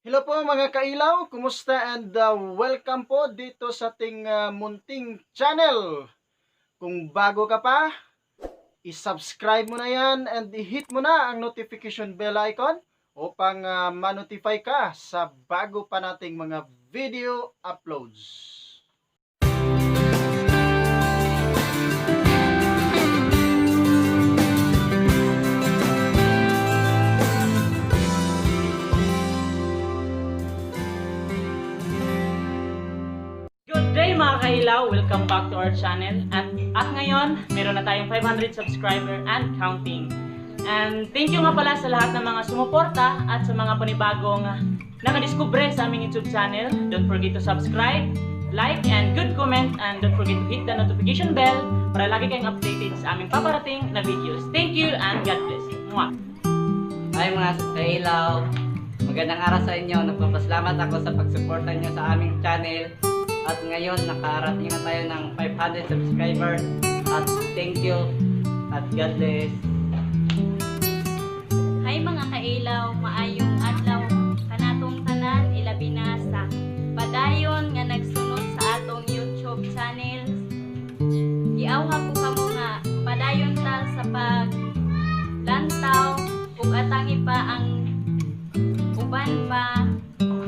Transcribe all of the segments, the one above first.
Hello po, mga kailaw, kumusta and welcome po dito sa ating munting channel. Kung bago ka pa, i-subscribe mo na yan and i-hit mo na ang notification bell icon upang ma-notify ka sa bago pa nating mga video uploads. Good day, mga kailaw! Welcome back to our channel. At ngayon, meron na tayong 500 subscriber and counting. And thank you nga pala sa lahat ng mga sumuporta at sa mga panibagong nakadiskubre sa aming YouTube channel. Don't forget to subscribe, like, and good comment. And don't forget to hit the notification bell para lagi kayong updated sa aming paparating na videos. Thank you and God bless. Mwah! Hi, mga kailaw! Magandang araw sa inyo. Nagpapasalamat ako sa pagsuporta niyo sa aming channel. At ngayon, nakarating na tayo ng 500 subscriber. At thank you. At God bless. Hi, mga kailaw, maayong adlaw kanatong tanan, ilabi na sa padayon nga nagsunod sa atong YouTube channel. Giawha ko kamo nga padayon ta sa pag lantaw ug atangi pa ang uban pa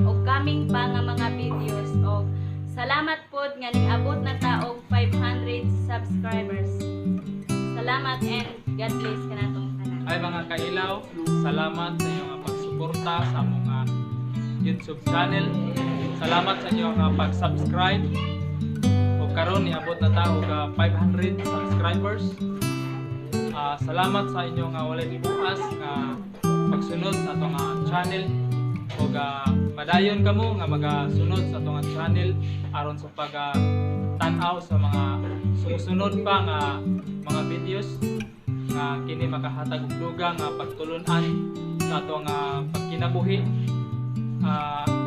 ug coming pa nga mga videos, og salamat pod nga niabot na ta og 500 subscribers. Salamat and God bless kanatong tanan. Hi, mga kailaw, salamat sa inyong pagsuporta sa among YouTube channel. Salamat sa inyong pag-subscribe. O karon niabot na ta og 500 subscribers. Salamat sa inyong walay nibuas nga pagsunod sa atong channel. Ug padayon kamo nga magasunod sa atong channel aron sa pag tan-aw sa mga sumusunod pa nga mga videos nga kini makahatag og dugang nga pagtulun-an sa atong pagkinabuhi,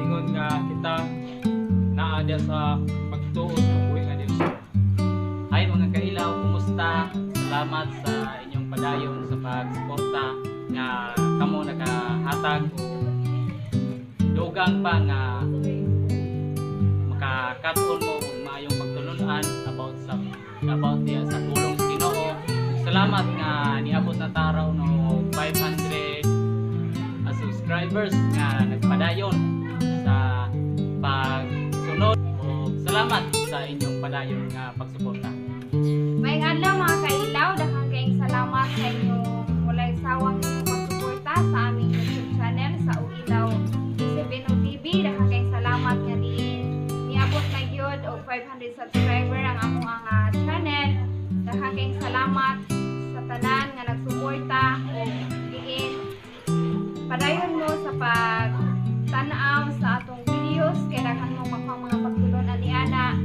ingon nga kita naa diya sa pagtuo sa buhi nga Dios. Hi, mga kailaw, kumusta? Salamat sa inyong padayon sa pagsuporta nga kamo nakahatag og dugang pa nga makakaton mo og maayong pagtulunan about diya sa pulong sa Ginoo. Salamat nga niabot na ta raw no 500 subscribers nga nagpadayon sa pagsunod ug salamat sa inyong padayon nga pagsuporta. Maayong adlaw, mga kailaw, daghang kaayong salamat sa inyong walay sawang inyong pagsuporta sa aming YouTube channel sa Uilaw 70 TV. Daghang kaayong salamat nga diin niabot na gyud og 500 subscriber ang among ang channel. Daghang kaayong salamat sa tanan nga nagsuporta ug diin padayon mo sa pag tan-aw sa atong videos kay daghan mo makuha mga pagtulunan ni ana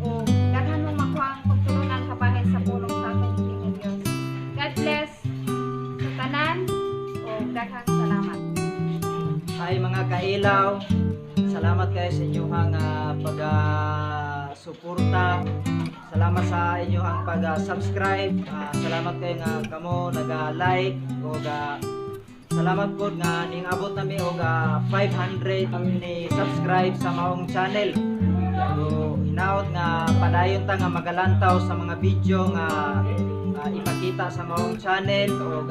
o daghan mo makuha ang pagtulunan kabahin sa pulong sa atong Ginoong Dios. God bless sa tanan o daghang salamat. Hi, mga kailaw, salamat kayo sa inyong pag suporta. Salamat sa inyong pag-subscribe. Salamat kayo nga kamo naga-like o salamat po nga ning abot nami og 500 ni subscribe sa maong channel. So, hinaot nga padayon ta nga magalantaw sa mga video nga ipakita sa maong channel o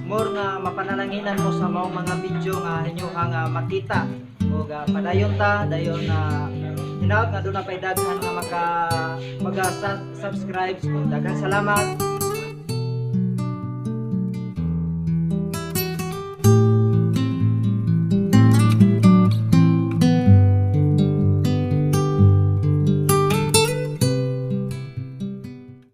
more nga mapanalanginan mo sa maong mga video nga inyong nga makita o padayon ta dayon na hinaot nga duna pay daghan nga maka maga subscribe. So, daghang salamat.